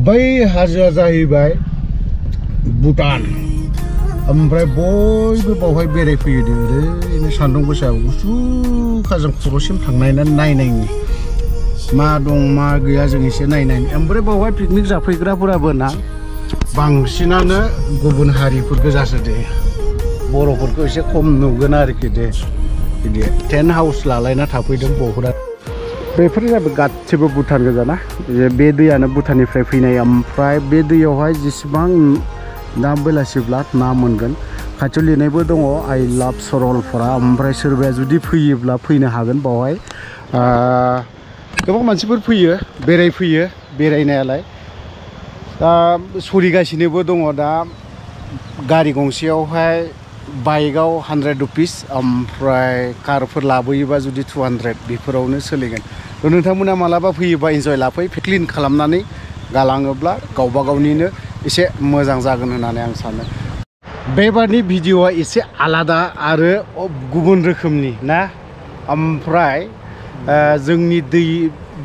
बै हाजोआ जाहैबाय भुटान ओमफ्राय बयबो बावहाय बेरायफैयो दे ओरैनो सान्दुं गोसा गुसु खाजों खर'सिम नायनायनि मा दं मा गैया जों एसे नायनायनि ओमफ्राय बावहाय पिकनिक जाफैग्राफोराबो ना बांसिनानो गुबुन हारिफोर गोजासो दे बर'फोरखौ एसे खम नुगोन आरोखि दे बिदि टेन्ट हाउस लालायना थाफैदों बहुदा बेफोर जाबाय गासिबो भुटान गोजाना बे दैयानो भुटाननिफ्राय फैनाय ओमफ्राय बे दैयावहाय जेसेबां ना बेलासिब्ला ना मोनगोन खाथियाव लिरनायबो दङ आइ लाभ सरलपारा ओमफ्राय सोरबाया जुदि फैयोब्ला फैनो हागोन बावहाय गोबां मानसिफोर फैयो बेरायफैयो बेरायनायालाय दा सोलिगासिनोबो दङ दा गारि गंसेयावहाय बाइकआव 100 रुपिस ओमफ्राय कारफोर लाबोयोबा जुदि 200 बेफोरावनो सोलिगोन नोंथांमोना मालाबा फैयोबा इन्जय लाफै क्लिन खालामनानै गालाङोब्ला गावबा गावनिनो एसे मोजां जागोन होननानै आं सानो बेबारनि भिडिअआ एसे आलादा आरो गुबुन रोखोमनि ना ओमफ्राय जोंनि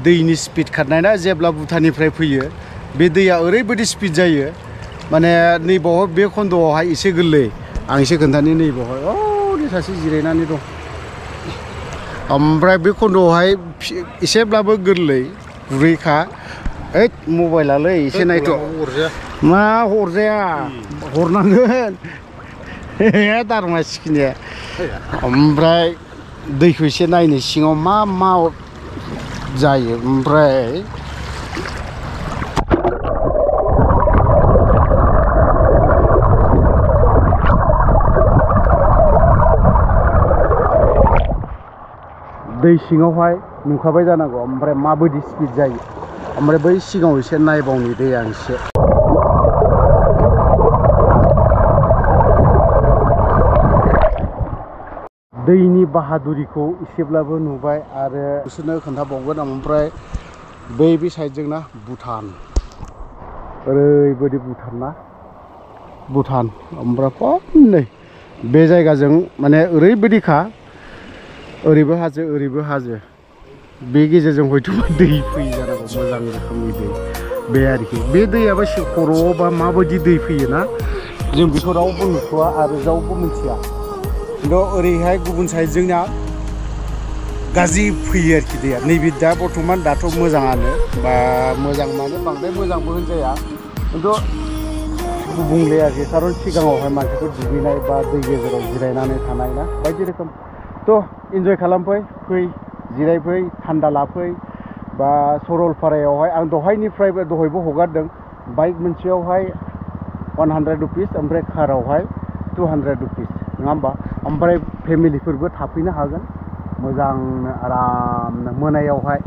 दैनि स्पिड खारनाय ना जेब्ला भुटाननिफ्राय फैयो बे दैया ओरैबायदि स्पिड जायो माने नैबावहाय बे खन्द'आवहाय एसे गोरलै आं एसे खोन्थानि नैबावहाय नै सासे जिरायनानै दं ओमफ्राय बे खन्द'आवहाय एसेब्लाबो गोरलै गुरैखा ओइ मबाइलालै एसे नायथ' मा हरजाया हरनांगोन दारमा सिखिनिया ओमफ्राय दैखौ एसे नायनो सिङाव मा जायो ओमफ्राय दै सिङावहाय नुखाबाय जानांगौ ओमफ्राय माबायदि स्पिड जायो ओमफ्राय बै सिगाङाव एसे नायबावनि दैया एसे दैनि बाहादुरिखौ एसेब्लाबो नुबाय आरो बिसोरनो खोन्थाबावगोन ओमफ्राय बै साइडजों ना भुटान ओरैबायदि भुटान ओमफ्राय खमनै बे जायगाजों माने ओरैबायदिखा ओरैबो हाजो बे गेजेरजों हयथ' दै फैयो जानांगौ मोजां रोखोमनि दै बे आरोखि बे दैयाबो खर'आवबा माबायदि दै फैयोना जों बेखौ रावबो नुथ'वा आरो रावबो मिथिया खिन्थु ओरैहाय गुबुन साइडजोंना गाज्रि फैयो आरोखि दैया नैबे दा बर्थमान दाथ' मोजाङानो बा मोजां माने बांद्राय मोजांबो होनजाया खिन्थु गुबुंले आरोखि खारन सिगाङावहाय मानसिफोर दुगैनाय बा दै गेजेराव जिरायनानै थानाय ना बायदि रोखोम थ' इन्जय खालामफै जिरायफै थान्दा लाफै बा सरलपारायावहाय आं दहायबो हगारदों बाइक मोनसेयावहाय 100 रुपिस ओमफ्राय कारावहाय 200 रुपिस नङा होमबा ओमफ्राय फेमिलिफोरबो थाफैनो हागोन मोजांनो आरामनो मोनायावहाय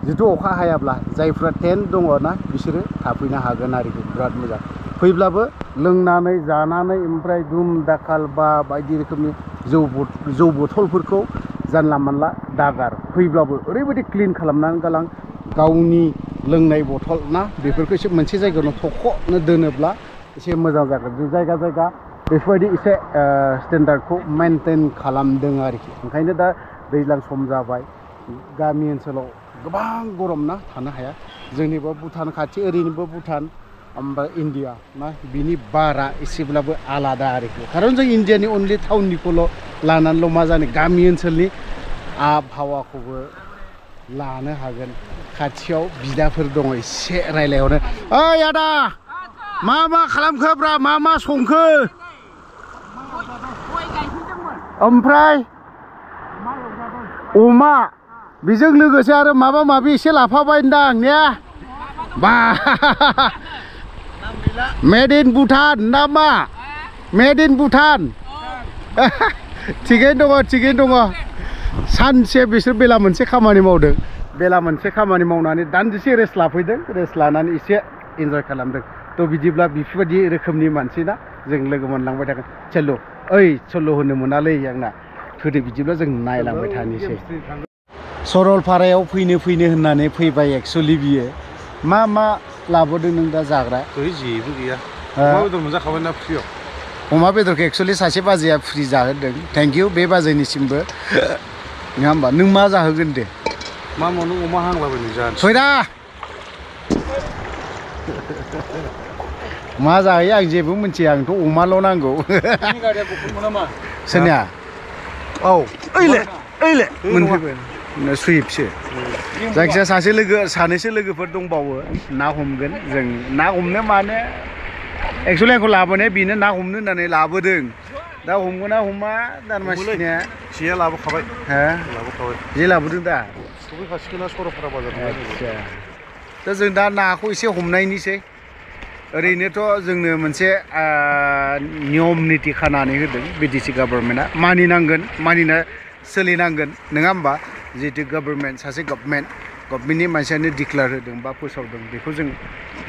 जिथु अखा हायाब्ला जायफ्रा टेन्ट दङ ना बिसोरो थाफैनो हागोन आरोखि बिराद मोजां फैब्लाबो लोंनानै जानानै ओमफ्राय दुम दाखाल बा बायदि रोखोमनि जौ बथलफोरखौ जानला मानला दागार फैब्लाबो ओरैबायदि क्लिन खालामनानै गालां गावनि लोंनाय बथल ना बेफोरखौ एसे मोनसे जायगायावनो थख'नो दोनोब्ला एसे मोजां जागोन जों जायगा बेफोरबायदि एसे स्टेन्डार्डखौ मेनटेन खालामदों आरोखि ओंखायनो दा दैज्लां सम जाबाय गामि ओनसोलाव गोबां गरम ना थानो हाया जोंनिबो भुटान खाथि ओरैनोबो भुटान ओमफ्राय इण्डिया ना बिनि बारा एसेब्लाबो आलादा आरोखि खारन जों इण्डियानि अनलि टाउननिखौल' लानानैल' मा जानो गामि ओनसोलनि आबहावाखौबो लानो हागोन खाथियाव बिदाफोर दङ एसे रायलायावनो ओइ आदा मा खालामखोब्रा मा संखो ओमफ्राय अमा बेजों लोगोसे आरो माबा एसे लाफाबाय होनदां ने बा मेड इन भुटान ना मा मेड इन भुटान थिगैनो दङ सानसे बिसोर बेला मोनसे खामानि मावदों बेला मोनसे खामानि मावनानै दान्दिसे रेस्ट लाफैदों रेस्ट लानानै एसे इन्जय खालामदों थ' बिदिब्ला बेफोरबायदि रोखोमनि मानसि ना जों लोगो मोनलांबाय थागोन चल्ल' होनो मोनालै आंना फैदो बिदिब्ला जों नायलांबाय थानोसै सरलपारायाव फैनो होननानै फैबाय एक्सुवेलि बियो मा लाबोदों नों दा जाग्रा जेबो गैया अमा बेदर मोनजाखाबाय ना फ्रियाव अमा बेदरखौ एक्सुवेलि सासे बाजैया फ्रि जाहोदों थेंक इउ बे बाजैनिसिमबो नङा होमबा नों मा जाहोगोन दे मा मावनो अमा हांलाबायनो जानो फैदा मा जायो आं जेबो मिथिया आंथ' अमाल' नांगौ सोरनिया औ ओइले मोनफैबाय सुइपसो जायखिजाया सानैसो लोगोफोर दंबावो ना हमगोन जों ना हमनो माने एक्सुवेलि आंखौ लाबोनाया बेनो ना हमनो होननानै लाबोदों दा हमगोन ना हमा दारमासिनिया जेया लाबोखाबाय हो लाबोखाबाय जे लाबोदों दा सफैखासिगोन ना सरलपारा बाजारनिफ्राय दा जों दा नाखौ एसे हमनायनिसै ओरैनोथ' जोंनो मोनसे नियम निति खानानै होदों बिटिसि गभर्नमेन्टआ मानिना सोलिनांगोन नङा होमबा जिहेतु गभर्नमेन्ट सासे गभर्नमेन्टनि मानसियानो डिक्लेयार होदों बा फोसावदों बेखौ जों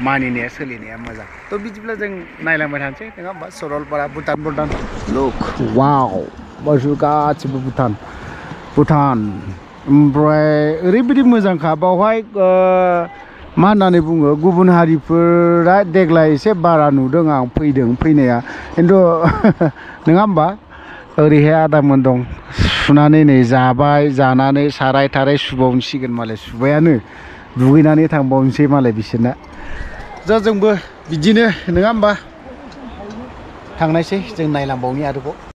मानिनाया सोलिनाया मोजां थ' बिदिब्ला जों नायलांबाय थानोसै नङा होमबा सरलपारा भुटान लुक वाव गासिबो भुटान ओमफ्राय ओरैबायदि मोजांखा बावहाय मा होननानै बुङो गुबुन हारिफोरा देग्लाय एसे बारा नुदों आं फैनाया खिन्थु नङा होमबा ओरैहाय आदामोन दं सुनानै नै जाबाय जानानै साराय थाराय सुबावनोसिगोन मालाय सुबायानो दुगैनानै थांबावनोसै मालाय बिसोरना दा जोंबो बिदिनो नङा होमबा थांनायसै जों नायलांबावनि आरोबाव